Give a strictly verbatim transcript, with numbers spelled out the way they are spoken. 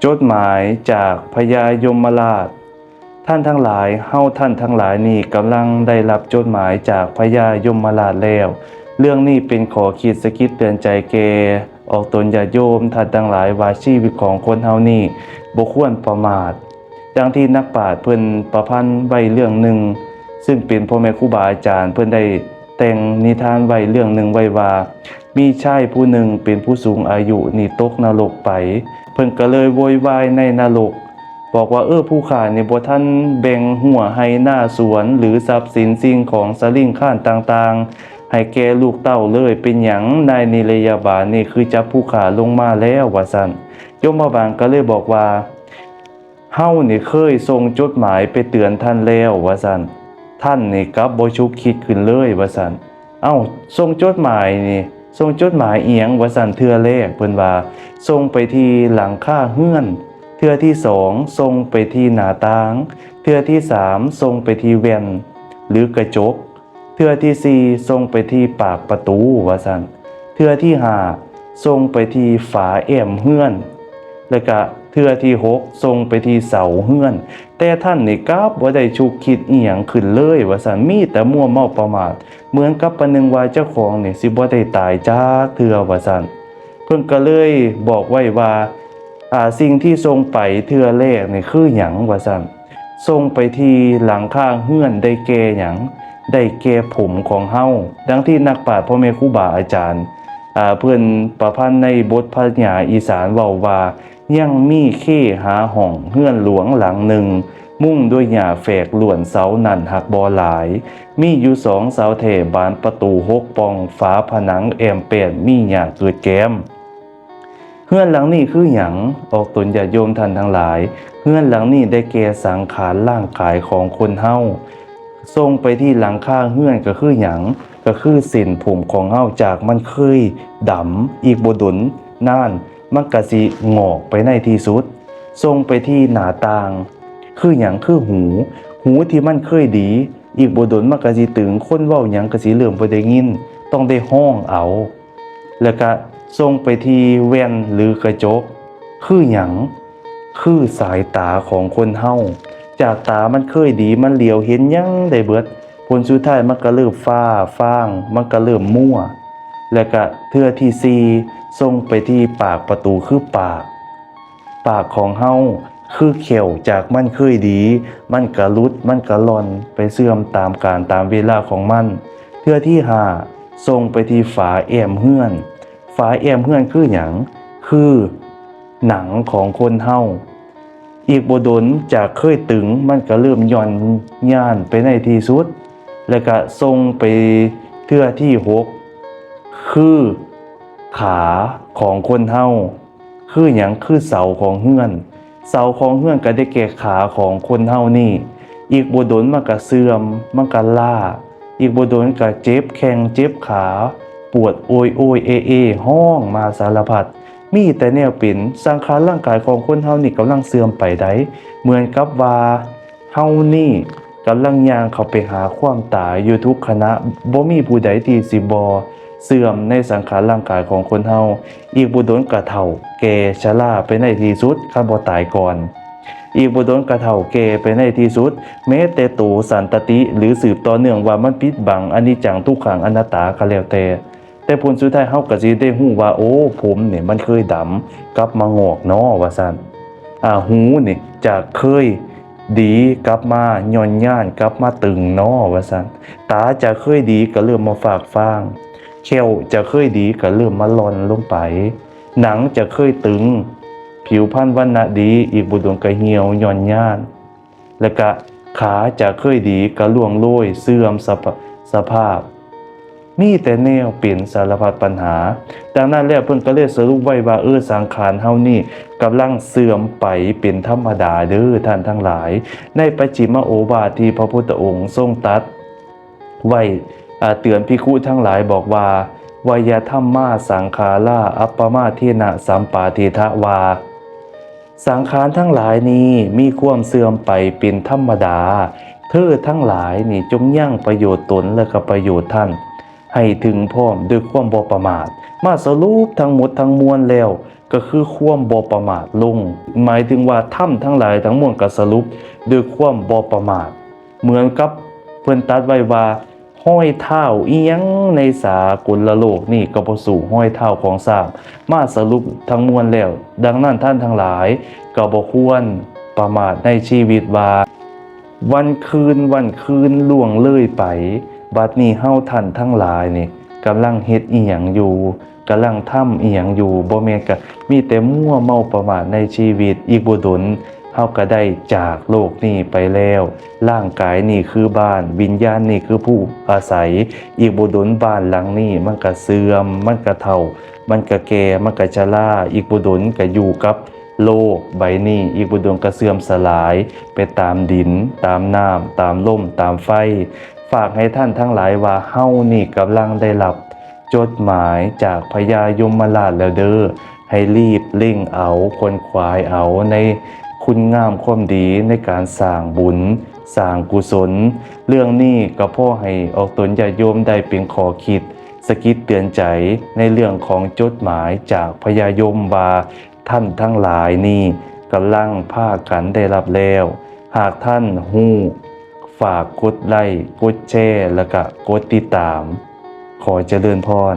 จดหมายจากพญายมราช ท่านทั้งหลาย เฮาท่านทั้งหลายนี่กำลังได้รับจดหมายจากพญายมราชแล้ว เรื่องนี้เป็นข้อคิดสะกิดเตือนใจแก่ออกตนญาติโยมท่านทั้งหลายว่าชีวิตของคนเฮานี่บ่ควรประมาท ดังที่นักปราชญ์เพิ่นประพันธ์ไว้เรื่องหนึ่ง ซึ่งเป็นพ่อแม่ครูบาอาจารย์เพิ่นได้แต่งนิทานไว้เรื่องหนึ่งไว้ว่า มีชายผู้หนึ่งเป็นผู้สูงอายุนี่ตกนรกไป เพิ่นก็เลยโวยวายในนรก บอกว่า เออ ผู้ข้านี่บ่ทันแบ่งฮั้วไฮ่นาสวน หรือทรัพย์สินสิ่งของสะหลิ้งคลานต่างๆ ให้แก่ลูกเต้าเลย เป็นหยังนายนิรยาบาลนี่คือจับผู้ข้าลงมาแล้ว ว่าซั่น ยมบาลก็เลยบอกว่า เฮานี่เคยส่งจดหมายไปเตือนท่านแล้ว ว่าซั่น ท่านนี่กลับบ่ฉุกคิดขึ้นเลย ว่าซั่น เอ้า ส่งจดหมายนี่ ส่งจดหมายอิหยัง ว่าซั่น เทื่อแรกเพิ่นว่า ส่งไปที่หลังคาเฮือน เทื่อที่สอง ส่งไปที่หน้าต่าง เทื่อที่สาม ส่งไปที่แว่น หรือกระจก เทื่อที่สี่ ส่งไปที่ปากประตู ว่าซั่น เทื่อที่ห้า ส่งไปที่ฝาแอ้มเฮือน แล้วก็เทื่อที่หก ส่งไปที่เสาเฮือน แต่ท่านนี่กลับบ่ได้ฉุกคิดอิหยังขึ้นเลย ว่าซั่น มีแต่มัวเมาประมาท เหมือนกับประหนึ่งว่าเจ้าของนี่สิบ่ได้ตายจักเทื่อ ว่าซั่น เพิ่นก็เลยบอกไว้ว่า อ่า สิ่งที่ส่งไปเทื่อแรกนี่คือหยัง ว่าซั่น ส่งไปที่หลังคาเฮือนได้แก่หยัง ได้แก่ผมของเฮา ดังที่นักปราชญ์พ่อแม่ครูบาอาจารย์ อ่า เพิ่นประพันธ์ในบทพญาอีสานเว้าว่า ยังมีเคหาห้องเฮือนหลวงหลังหนึ่ง มุงด้วยหญ้าแฝกล้วน เสานั้นหักบ่หลาย มีอยู่สองเสาแท้ บานประตูหกป่อง ฝาผนังแอ้มแป้น มีหญ้าเกิดแกม เฮือนหลังนี้คือหยัง ออกตนญาติโยมท่านทั้งหลาย เฮือนหลังนี้ได้แก่สังขารร่างกายของคนเฮา ส่งไปที่หลังคาเฮือนก็คือหยัง ก็คือเส้นผมของเฮา จากมันเคยดำ อีกบ่ดนนาน มันก็สิงอกไปในที่สุด ส่งไปที่หน้าต่าง คือหยัง คือหู หูที่มันเคยดี อีกบ่ดนมันก็สิตึง คนเว้าหยังก็สิเริ่มบ่ได้ยิน ต้องได้ฮ้องเอา แล้วก็ส่งไปที่แว่นหรือกระจก คือหยัง คือสายตาของคนเฮา จากตามันเคยดี มันเหลียวเห็นหยังได้เบิด ผลสุดท้ายมันก็เริ่มฟ้าฟาง มันก็เริ่มมัว แล้วก็เทื่อที่สี่ ส่งไปที่ปากประตู คือปาก ปากของเฮา คือแข้ว จากมันเคยดี มันก็หลุด มันก็หล่อน ไปเสื่อมตามกาลตามเวลาของมัน เทื่อที่ห้า ส่งไปที่ฝาแอ้มเฮือน ฝาแอ้มเฮือนคือหยัง คือหนังของคนเฮา อีกบ่ดนจากเคยตึง มันก็เริ่มหย่อนย่านไปในที่สุด แล้วก็ส่งไปเทื่อที่หก คือขาของคนเฮา คือหยัง คือเสาของเฮือน เสาของเฮือนก็ได้แก่ขาของคนเฮานี่ อีกบ่ดนมันก็เสื่อม มันก็ล้า อีกบ่ดนก็เจ็บแข้งเจ็บขา ปวดโอยโอยเอเอ ฮ้องมาสารพัด มีแต่แนวเป็น สังขารร่างกายของคนเฮานี่กำลังเสื่อมไปได๋ เหมือนกับว่าเฮานี่กำลังย่างเข้าไปหาความตายอยู่ทุกขณะ บ่มีผู้ใดที่สิบ่เสื่อมในสังขารร่างกายของคนเฮา อีกบ่ดนก็เฒ่าแก่ชราไปในที่สุด คันบ่ตายก่อน อีกบ่ดนก็เฒ่าแก่ไปในที่สุด แม้แต่โตสันตติ หรือสืบต่อเนื่องว่ามันปิดบังอนิจจังทุกขังอนัตตาก็แล้วแต่ แต่ผลสุดท้ายเฮาก็สิได้ฮู้ว่า โอ้ ผมนี่มันเคยดำ กลับมางอกน้อ ว่าซั่น อ่า หูนี่จากเคยดีกลับมาหย่อนย่าน กลับมาตึงน้อ ว่าซั่น ตาจากเคยดีก็เริ่มมาฟากฟาง แข้วจากเคยดีก็เริ่มมาหล่อนลงไป หนังจากเคยตึง ผิวพรรณวรรณะดี อีกบ่ดนก็เหี่ยวหย่อนย่าน แล้วก็ขาจากเคยดีก็ร่วงโรยเสื่อมสภา- สภาพ มีแต่แนวเป็นสารพัดปัญหา ดังนั้นแล้วเพิ่นก็เลยสรุปไว้ว่า เออ สังขารเฮานี่กำลังเสื่อมไปเป็นธรรมดาเด้อท่านทั้งหลาย ในปัจฉิมโอวาทที่พระพุทธองค์ทรงตรัสไว้ อ่า เตือนภิกขุทั้งหลายบอกว่า วายาธัมมาสังขาราอัปปมาเทนะสัมปาเทถะ ว่า สังขารทั้งหลายนี้มีความเสื่อมไปเป็นธรรมดา เธอทั้งหลายนี่จงยังประโยชน์ตนและก็ประโยชน์ท่าน ให้ถึงพร้อมด้วยความบ่ประมาท มาสรุปทั้งหมดทั้งมวลแล้ว ก็คือความบ่ประมาทลง หมายถึงว่าธรรมทั้งหลายทั้งมวลก็สรุปด้วยความบ่ประมาท เหมือนกับเพิ่นตรัสไว้ว่า ฮอยเท้าอิหยังในสากลโลกนี่ก็บ่สู้ฮอยเท้าของช้าง มาสรุปทั้งมวลแล้ว ดังนั้นท่านทั้งหลายก็บ่ควรประมาทในชีวิตว่า วันคืนวันคืนล่วงเลยไป บัดนี้เฮาท่านทั้งหลายนี่กำลังเฮ็ดอิหยังอยู่ กำลังทำอิหยังอยู่ บ่แม่นก็มีแต่มัวเมาประมาทในชีวิต อีกบ่ดนเฮาก็ได้จากโลกนี้ไปแล้ว ร่างกายนี่คือบ้าน วิญญาณนี่คือผู้อาศัย อีกบ่ดนบ้านหลังนี้มันก็เสื่อม มันก็เฒ่า มันก็แก่ มันก็ชรา อีกบ่ดนก็อยู่กับโลกใบนี้ อีกบ่ดนก็เสื่อมสลายไปตามดิน ตามน้ำ ตามลม ตามไฟ ฝากให้ท่านทั้งหลายว่าเฮานี่กำลังได้รับจดหมายจากพญายมราชแล้วเด้อ ให้รีบเร่งเอา ขวนขวายเอาในคุณงามความดีในการสร้างบุญ สร้างกุศล เรื่องนี้ก็พอให้ออกตนญาติโยมได้เป็นข้อคิด สะกิดเตือนใจในเรื่องของจดหมายจากพญายมว่าท่านทั้งหลายนี่กำลังพากันได้รับแล้ว หากท่านฮู้ ฝากกดไลค์ กดแชร์ แล้วก็กดติดตาม ขอเจริญพร